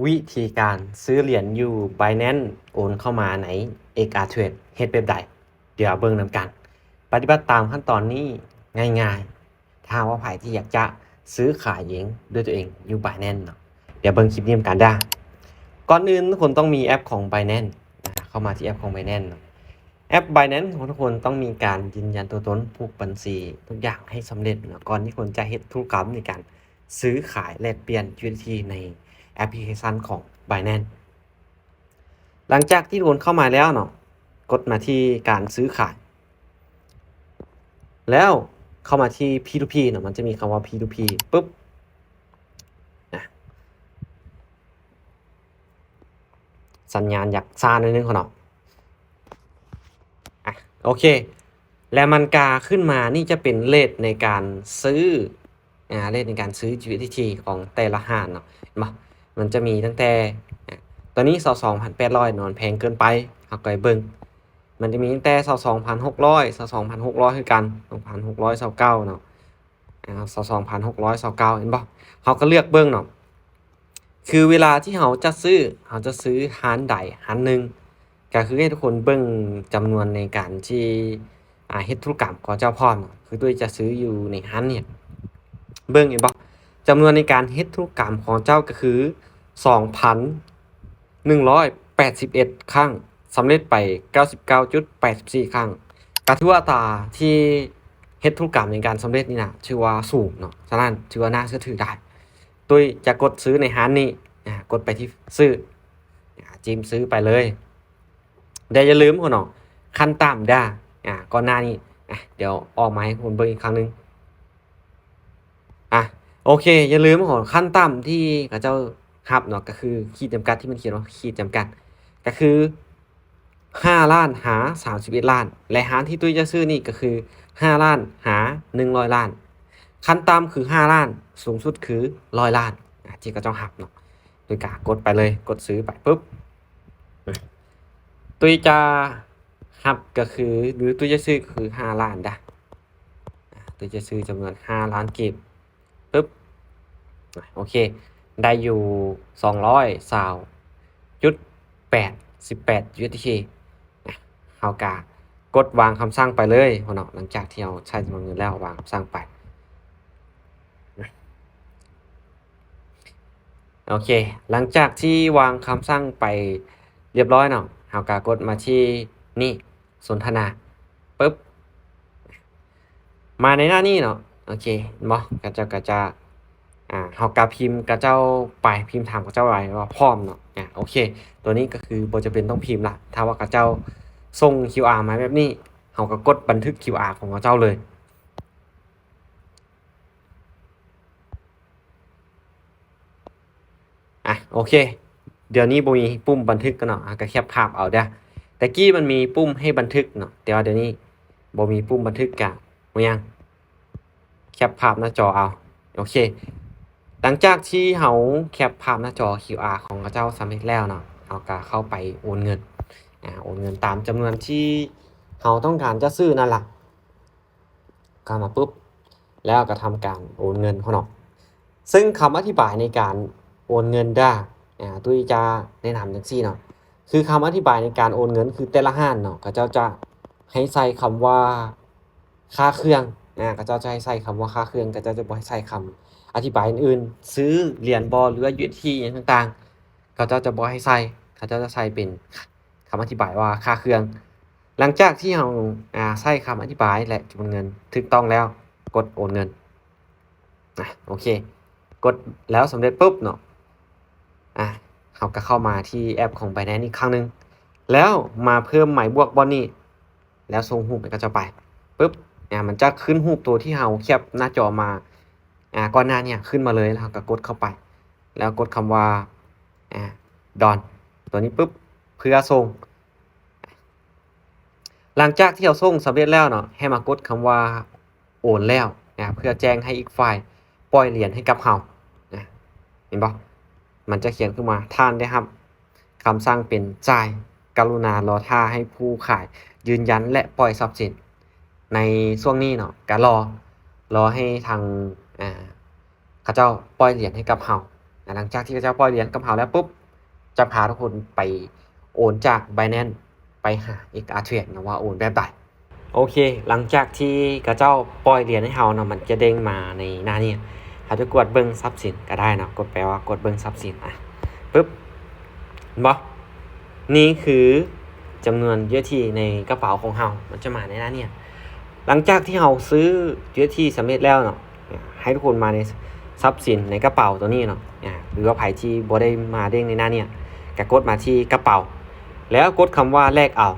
ວິທີການຊື້ຫຼຽນຢູ່ Binance ໂອນເຂົ້າມາໃນ ເອັກອາເທຣດ ເຮັດແບບໃດ? ດຽວເບິ່ງນຳກັນ. ປະຕິບັດຕາມຂັ້ນຕອນນີ້ງ່າຍໆ ຖ້າຫາກວ່າໃຜທີ່ຢາກຈະຊື້ຂາຍເອງດ້ວຍຕົວເອງຢູ່ Binance ເນາະ. ດຽວເບິ່ງຄລິບນີ້ນຳກັນເດີ້. ກ່ອນອື່ນທຸກຄົນຕ້ອງມີແອັບຂອງ Binance ນະ, ເຂົ້າມາທີ່ແອັບຂອງ Binance ເນາະ. ແອັບ Binance ຂອງທຸກຄົນຕ້ອງມີການຢືນຢັນຕົວຕົນ, ຜູກບັນຊີ, ທຸກຢ່າງໃຫ້ສຳເລັດເນາະ ກ່ອນທີ່ຄົນຈະເຮັດທຸລະກຳໃນການຊື້ຂາຍແລກປ່ຽນ USDT ໃນແອັບພລິເຄຊັນຂອງ Binance. ຫຼັງຈາກທີ່ໂອນເຂົ້າມາແລ້ວເນາະ, ກົດມາທີ່ການຊື້ຂາຍ ແລ້ວເຂົ້າມາທີ່ P two P ເນາະ, ມັນຈະມີຄຳວ່າ P two P ປຶບ ນະ ສັນຍານຢາກຊ້າໜ້ອຍໜຶ່ງເນາະ. ອະ ໂອເຄ ແລ້ວມັນກະຂຶ້ນມາ ນີ້ຈະເປັນເຣດໃນການຊື້ ອາ ເຣດໃນການຊື້ USDT ຂອງແຕ່ລະຮ້ານເນາະ, ເຫັນບໍ່? ມັນຈະມີຕັ້ງແຕ່ ອາ ຕອນນີ້ ຊາວສອງພັນແປດຮ້ອຍເນາະ, ແພງເກີນໄປ ເຮົາກໍໃຫ້ເບິ່ງ. ມັນຈະມີຕັ້ງແຕ່ ຊາວສອງພັນຫົກຮ້ອຍ ຊາວສອງພັນຫົກຮ້ອຍຄືກັນ, ສອງພັນຫົກຮ້ອຍຊາວເກົ້າເນາະ. ອາ ຊາວສອງພັນຫົກຮ້ອຍຊາວເກົ້າ ເຫັນບໍ່? ເຮົາກໍເລືອກເບິ່ງເນາະ, ຄືເວລາທີ່ເຮົາຈະຊື້ ເຮົາຈະຊື້ຮ້ານໃດຮ້ານໜຶ່ງ, ກໍຄືໃຫ້ທຸກຄົນເບິ່ງຈຳນວນໃນການທີ່ ອາ ເຮັດທຸລະກຳຂອງເຈົ້າພ້ອມເນາະ, ຄືຕຸ້ຍຈະຊື້ຢູ່ໃນຮ້ານນີ້ ເບິ່ງເຫັນບໍ່? ຈຳນວນໃນການເຮັດທຸລະກຳຂອງເຈົ້າກໍຄື ສອງພັນໜຶ່ງຮ້ອຍແປດສິບເອັດຄັ້ງ, ສຳເລັດໄປເກົ້າສິບເກົ້າຈຸດແປດສິບສີ່ຄັ້ງ. ກໍຖືວ່າອັດຕາທີ່ເຮັດທຸລະກຳໃນການສຳເລັດນີ້ນະ ຖືວ່າສູງເນາະ, ສະນັ້ນຖືວ່າໜ້າເຊື່ອຖືໄດ້. ຕຸ້ຍຈະກົດຊື້ໃນຮ້ານນີ້ ອາ ກົດໄປທີ່ຊື້ ອາ ຈິ້ມຊື້ໄປເລີຍ. ແຕ່ຢ່າລືມເນາະ ຂັ້ນຕ່ຳເດີ້ ອາ ກ່ອນໜ້ານີ້ ອາ ດຽວອອກມາໃຫ້ທຸກຄົນເບິ່ງອີກຄັ້ງໜຶ່ງ. ອາ ໂອເຄ ຢ່າລືມເນາະ ຂັ້ນຕ່ຳທີ່ເຂົາເຈົ້າຮັບເນາະ ກໍຄືຂີດຈຳກັດ ທີ່ມັນຂຽນວ່າຂີດຈຳກັດ ກໍຄືຫ້າລ້ານຫາສາມສິບເອັດລ້ານ ແລະ ຮ້ານທີ່ຕຸ້ຍຈະຊື້ນີ້ກໍຄືຫ້າລ້ານຫາໜຶ່ງຮ້ອຍລ້ານ. ຂັ້ນຕ່ຳຄືຫ້າລ້ານ ສູງສຸດຄືຮ້ອຍລ້ານ ອາ ທີ່ເຂົາເຈົ້າຮັບເນາະ. ຕຸ້ຍກະກົດໄປເລີຍ ກົດຊື້ໄປປຶບ ຕຸ້ຍຈະຮັບກໍຄື ຫຼື ຕຸ້ຍຈະຊື້ຄືຫ້າລ້ານເດີ້. ອາ ຕຸ້ຍຈະຊື້ຈຳນວນຫ້າລ້ານກີບ ປຶບ ອາ ໂອເຄ ໄດ້ຢູ່ສອງຮ້ອຍຊາວຈຸດແປດສິບແປດ USDT. ອາ ເຮົາກະກົດວາງຄຳສັ່ງໄປເລີຍເນາະ, ຫຼັງຈາກທີ່ເຮົາໃຊ້ຈຳນວນເງິນແລ້ວ ວາງຄຳສັ່ງໄປ. ໂອເຄ ຫຼັງຈາກທີ່ວາງຄຳສັ່ງໄປລຽບຮ້ອຍເນາະ, ເຮົາກະກົດມາທີ່ນີ້ ສົນທະນາ ປຶບ ມາໃນໜ້ານີ້ເນາະ. ໂອເຄ ເຫັນບໍ່? ເຂົາເຈົ້າກະຈະ ອາ ເຮົາກະພິມເຂົາເຈົ້າໄປ ພິມຖາມເຂົາເຈົ້າໄປວ່າພ້ອມເນາະ. ອາ ໂອເຄ ຕົວນີ້ກໍຄືບໍ່ຈຳເປັນຕ້ອງພິມລະ, ຖ້າວ່າເຂົາເຈົ້າສົ່ງ QR ມາແບບນີ້ ເຮົາກໍກົດບັນທຶກ QR ຂອງເຂົາເຈົ້າເລີຍ. ອາ ໂອເຄ ດຽວນີ້ບໍ່ມີປຸ່ມບັນທຶກແລ້ວເນາະ, ເຮົາກໍແຄບພາບເອົາເດີ້. ແຕ່ກີ້ມັນມີປຸ່ມໃຫ້ບັນທຶກເນາະ, ແຕ່ວ່າດຽວນີ້ບໍ່ມີປຸ່ມບັນທຶກ ກະບໍ່ຫຍັງ ແຄບພາບໜ້າຈໍເອົາ. ໂອເຄ ຫຼັງຈາກທີ່ເຮົາແຄບພາບໜ້າຈໍ QR ຂອງເຂົາເຈົ້າສຳເລັດແລ້ວເນາະ, ເຮົາກໍເຂົ້າໄປໂອນເງິນ ອາ ໂອນເງິນຕາມຈຳນວນທີ່ເຮົາຕ້ອງການຈະຊື້ນັ້ນລະ. ເຂົ້າມາປຶບ ແລ້ວກໍທຳການໂອນເງິນເນາະ. ເຊິ່ງຄຳອະທິບາຍໃນການໂອນເງິນເດີ້ ອາ ຕຸ້ຍຈະແນະນຳຈັ່ງຊີ້ເນາະ, ຄືຄຳອະທິບາຍໃນການໂອນເງິນ ຄືແຕ່ລະຮ້ານເນາະ ເຂົາເຈົ້າຈະໃຫ້ໃສ່ຄຳວ່າຄ່າເຄື່ອງ ອາ ເຂົາເຈົ້າຈະໃຫ້ໃສ່ຄຳວ່າຄ່າເຄື່ອງ, ເຂົາເຈົ້າຈະບໍ່ໃຫ້ໃສ່ຄຳອະທິບາຍອື່ນໆ ຊື້ຫຼຽນບໍ ຫຼືວ່າ USDT ຫຍັງຕ່າງໆ ເຂົາເຈົ້າຈະບໍ່ໃຫ້ໃສ່, ເຂົາເຈົ້າຈະໃສ່ເປັນຄຳອະທິບາຍວ່າຄ່າເຄື່ອງ. ຫຼັງຈາກທີ່ເຮົາ ອາ ໃສ່ຄຳອະທິບາຍ ແລະ ຈຳນວນເງິນຖືກຕ້ອງແລ້ວ ກົດໂອນເງິນ. ອາ ໂອເຄ ກົດແລ້ວສຳເລັດປຶບເນາະ, ອາ ເຮົາກໍເຂົ້າມາທີ່ແອັບຂອງ Binance ອີກຄັ້ງໜຶ່ງ ແລ້ວມາເພີ່ມໝາຍບວກບ່ອນນີ້ ແລ້ວສົ່ງຮູບໃຫ້ເຂົາເຈົ້າໄປປຶບ ອາ ມັນຈະຂຶ້ນຮູບໂຕທີ່ເຮົາແຄບໜ້າຈໍມາ ອາ ກ່ອນໜ້ານີ້ຂຶ້ນມາເລີຍ, ແລ້ວເຮົາກໍກົດເຂົ້າໄປ ແລ້ວກົດຄຳວ່າ ອາ Done ຕົວນີ້ປຶບ ເພື່ອສົ່ງ. ຫຼັງຈາກທີ່ເຮົາສົ່ງສຳເລັດແລ້ວເນາະ, ໃຫ້ມາກົດຄຳວ່າໂອນແລ້ວນະ ເພື່ອແຈ້ງໃຫ້ອີກຝ່າຍປ່ອຍຫຼຽນໃຫ້ກັບເຮົານະ. ເຫັນບໍ່? ມັນຈະຂຽນຂຶ້ນມາ, ທ່ານໄດ້ຮັບຄຳສັ່ງເປັນຈ່າຍ, ກະລຸນາລໍຖ້າໃຫ້ຜູ້ຂາຍຢືນຢັນ ແລະ ປ່ອຍຊັບສິນ. ໃນຊ່ວງນີ້ເນາະ, ກະລໍ, ລໍໃຫ້ທາງ ອາ ເຂົາເຈົ້າປ່ອຍຫຼຽນໃຫ້ກັບເຮົາ. ຫຼັງຈາກທີ່ເຂົາເຈົ້າປ່ອຍຫຼຽນກັບເຮົາແລ້ວປຸບ ຈະພາທຸກຄົນໄປໂອນຈາກ Binance ໄປຫາ XRTrade ເນາະ ວ່າໂອນແບບໃດ. ໂອເຄ ຫຼັງຈາກທີ່ເຂົາເຈົ້າປ່ອຍຫຼຽນໃຫ້ເຮົາເນາະ ມັນຈະເດ້ງມາໃນໜ້ານີ້ ເຮົາຈະກວດເບິ່ງຊັບສິນກໍໄດ້ເນາະ ກົດ ແປວ່າກວດເບິ່ງຊັບສິນ ອາ ປຶບ ເຫັນບໍ່? ນີ້ຄືຈຳນວນ UST ໃນກະເປົາຂອງເຮົາ ມັນຈະມາໃນໜ້ານີ້. ຫຼັງຈາກທີ່ເຮົາຊື້ UST ສຳເລັດແລ້ວເນາະ ໃຫ້ທຸກຄົນມາໃນຊັບສິນໃນກະເປົາໂຕນີ້ເນາະ ອາ ຫຼືວ່າໃຜທີ່ບໍ່ໄດ້ມາເດ້ງໃນໜ້ານີ້ ກະກົດມາທີ່ກະເປົາ ແລ້ວກົດຄຳວ່າແລກເອົາ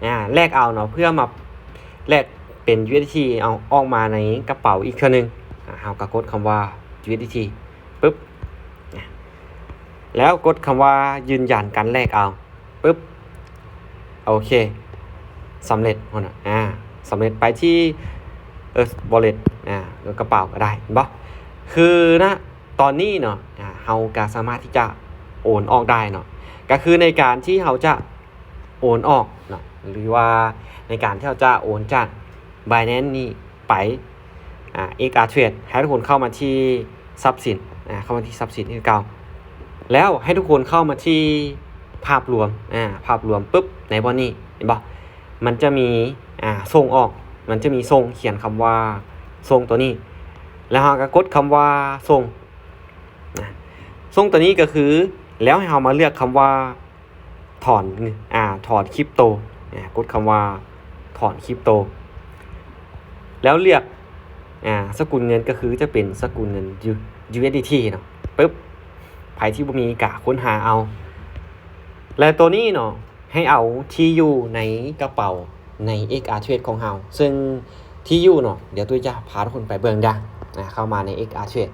ອາ ແລກເອົາເນາະ ເພື່ອມາແລກເປັນ UST ເອົາອອກມາໃນກະເປົາອີກເທື່ອໜຶ່ງ ອາ ເຮົາກະກົດຄຳວ່າ UST ປຶບ ອາ ແລ້ວກົດຄຳວ່າຢືນຢັນການແລກເອົາ ປຶບ ໂອເຄ ສຳເລັດພຸ້ນນະ ອາ ສຳເລັດ ໄປທີ່ Earth Wallet ອາ ຫຼືກະເປົາກໍໄດ້ ເຫັນບໍ່? ຄືນະຕອນນີ້ເນາະ ອາ ເຮົາກະສາມາດທີ່ຈະໂອນອອກໄດ້ເນາະ ກະຄືໃນການທີ່ເຮົາຈະໂອນອອກເນາະ ຫຼືວ່າໃນການທີ່ເຮົາຈະໂອນຈາກ Binance ນີ້ໄປ ອາ XRTrade ໃຫ້ທຸກຄົນເຂົ້າມາທີ່ຊັບສິນ ອາ ເຂົ້າມາທີ່ຊັບສິນຄືເກົ່າ ແລ້ວໃຫ້ທຸກຄົນເຂົ້າມາທີ່ພາບລວມ ອາ ພາບລວມປຶບ ໃນບ່ອນນີ້ ເຫັນບໍ່? ມັນຈະມີ ອາ ສົ່ງອອກ ມັນຈະມີສົ່ງ ຂຽນຄຳວ່າສົ່ງໂຕນີ້ ແລ້ວເຮົາກະກົດຄຳວ່າສົ່ງ ອາ ສົ່ງໂຕນີ້ກະຄື ແລ້ວໃຫ້ເຮົາມາເລືອກຄຳວ່າ ຖອນ ອາ ຖອນຄຣິບໂຕ ອາ ກົດຄຳວ່າຖອນຄຣິບໂຕ ແລ້ວເລືອກ ອາ ສະກຸນເງິນ ກໍຄືຈະເປັນສະກຸນເງິນ USDT ເນາະ ປຶບ ໃຜທີ່ບໍ່ມີກະຄົ້ນຫາເອົາ ແລະ ໂຕນີ້ເນາະ ໃຫ້ເອົາທີ່ຢູ່ໃນກະເປົາໃນ XRTrade ຂອງເຮົາ ເຊິ່ງທີ່ຢູ່ເນາະ ດຽວຕຸ້ຍຈະພາທຸກຄົນໄປເບິ່ງເດີ້ ອາ ເຂົ້າມາໃນ XRTrade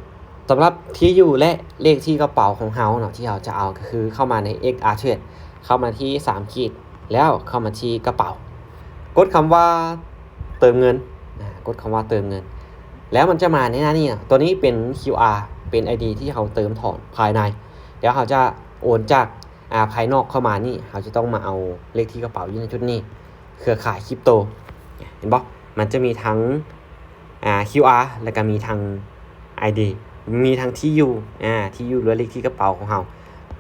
ສຳລັບທີ່ຢູ່ ແລະ ເລກທີ່ກະເປົາຂອງເຮົາເນາະ ທີ່ເຮົາຈະເອົາ ກໍຄືເຂົ້າມາໃນ XRTrade ເຂົ້າມາທີ່ສາມຂີດ ແລ້ວເຂົ້າມາທີ່ກະເປົາ ກົດຄຳວ່າເຕີມເງິນ ອາ ກົດຄຳວ່າເຕີມເງິນ ແລ້ວມັນຈະມາໃນໜ້ານີ້ເນາະ ໂຕນີ້ເປັນ QR ເປັນ ID ທີ່ເຮົາເຕີມຖອນພາຍໃນ ແລ້ວເຮົາຈະໂອນຈາກ ອາ ພາຍນອກເຂົ້າມານີ້ ເຮົາຈະຕ້ອງມາເອົາເລກທີ່ກະເປົາຢູ່ໃນຈຸດນີ້ ເຄືອຂ່າຍຄຣິບໂຕ ເຫັນບໍ່? ມັນຈະມີທັງ ອາ QR ແລ້ວກະມີທັງ ID ມີທັງທີ່ຢູ່ ອາ ທີ່ຢູ່ ຫຼືວ່າເລກທີ່ກະເປົາຂອງເຮົາ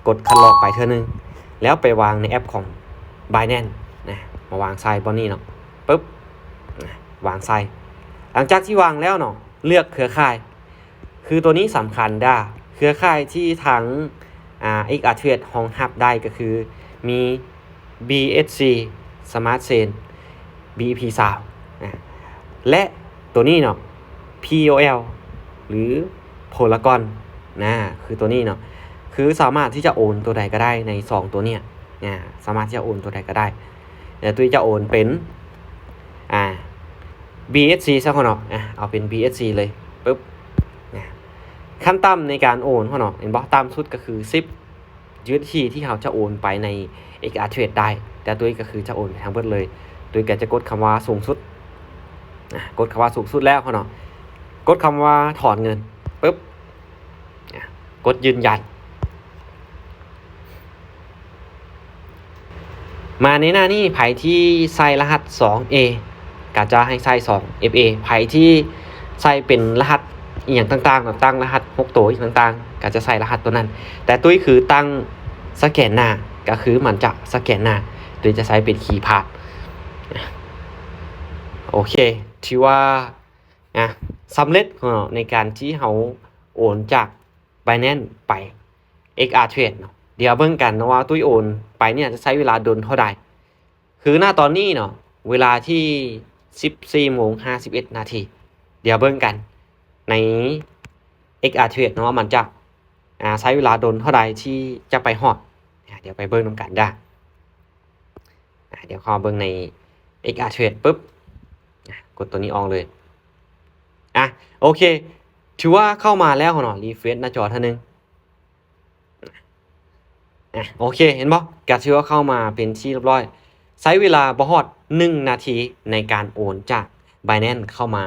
ກົດຄັດລອກໄປເທື່ອໜຶ່ງ ແລ້ວໄປວາງໃນແອັບຂອງ Binance ນະ ມາວາງໃສ່ບ່ອນນີ້ເນາະ ປຶບ ນະ ວາງໃສ່ ຫຼັງຈາກທີ່ວາງແລ້ວເນາະ ເລືອກເຄືອຂ່າຍ ຄືໂຕນີ້ສຳຄັນເດີ້ ເຄືອຂ່າຍທີ່ທາງ ອາ XRTrade ຮອງຮັບໄດ້ກໍຄືມີ BSC Smart Chain BEP ຊາວ ນະ ແລະ ໂຕນີ້ເນາະ POL ຫຼື Polygon ນະ ຄືໂຕນີ້ເນາະ ຄືສາມາດທີ່ຈະໂອນໂຕໃດກໍໄດ້ໃນສອງໂຕນີ້ ນະ ສາມາດທີ່ຈະໂອນໂຕໃດກໍໄດ້ ແຕ່ຕຸ້ຍຈະໂອນເປັນ ອາ BSC ຊະເນາະ ອາ ເອົາເປັນ BSC ເລີຍ ປຶບ ນະ ຂັ້ນຕ່ຳໃນການໂອນເນາະ ເຫັນບໍ່? ຕ່ຳສຸດກໍຄືສິບ UST ທີ່ເຮົາຈະໂອນໄປໃນ XRTrade ໄດ້ ແຕ່ຕຸ້ຍກໍຄືຈະໂອນໄປທັງເບິດເລີຍ ຕຸ້ຍກໍຈະກົດຄຳວ່າສູງສຸດ ນະ ກົດຄຳວ່າສູງສຸດແລ້ວເນາະ ກົດຄຳວ່າຖອນເງິນ ປຶບ ນະ ກົດຢືນຢັນ ມາໃນໜ້ານີ້ ໃຜທີ່ໃສ່ລະຫັດສອງເອ ກະຈະໃຫ້ໃສ່ສອງເອັຟເອ ໃຜທີ່ໃສ່ເປັນລະຫັດອີ່ຫຍັງຕ່າງໆ ຕັ້ງລະຫັດຫົກໂຕອີ່ຫຍັງຕ່າງໆ ກະຈະໃສ່ລະຫັດໂຕນັ້ນ ແຕ່ຕຸ້ຍຄືຕັ້ງສະແກນໜ້າ ກະຄືມັນຈະສະແກນໜ້າ ຕຸ້ຍຈະໃຊ້ເປັນຄີພາດ ໂອເຄ ຖືວ່າ ອາ ສຳເລັດເນາະ ໃນການທີ່ເຮົາໂອນຈາກ Binance ໄປ XRTrade ເນາະ ດຽວເບິ່ງກັນເນາະວ່າຕຸ້ຍໂອນໄປນີ້ຈະໃຊ້ເວລາດົນເທົ່າໃດ ຄືນະຕອນນີ້ເນາະ ເວລາທີ່ສິບສີ່ໂມງຫ້າສິບເອັດນາທີ ດຽວເບິ່ງກັນໃນ XRTrade ເນາະ ວ່າມັນຈະ ອາ ໃຊ້ເວລາດົນເທົ່າໃດທີ່ຈະໄປຮອດ ອາ ດຽວໄປເບິ່ງນຳກັນເດີ້ ອາ ດຽວເຂົ້າມາເບິ່ງໃນ XRTrade ປຶບ ອາ ກົດໂຕນີ້ອອກເລີຍ ອາ ໂອເຄ ຖືວ່າເຂົ້າມາແລ້ວເນາະ refresh ໜ້າຈໍເທື່ອໜຶ່ງ ອາ ໂອເຄ ເຫັນບໍ່? ກະຖືວ່າເຂົ້າມາເປັນທີ່ຮຽບຮ້ອຍ ໃຊ້ເວລາບໍ່ຮອດໜຶ່ງນາທີໃນການໂອນຈາກ Binance ເຂົ້າມາ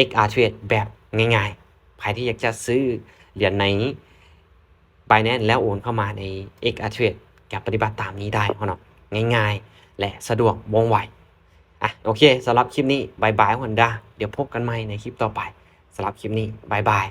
XRTrade ແບບງ່າຍໆ ໃຜທີ່ຢາກຈະຊື້ຫຼຽນໃນ Binance ແລ້ວໂອນເຂົ້າມາໃນ XRTrade ກະປະຕິບັດຕາມນີ້ໄດ້ເນາະ ງ່າຍໆ ແລະ ສະດວກວ່ອງໄວ ອາ ໂອເຄ ສຳລັບຄລິບນີ້ ບາຍບາຍ ຮອນດາ ດຽວພົບກັນໃໝ່ໃນຄລິບຕໍ່ໄປ ສຳລັບຄລິບນີ້ ບາຍບາຍ.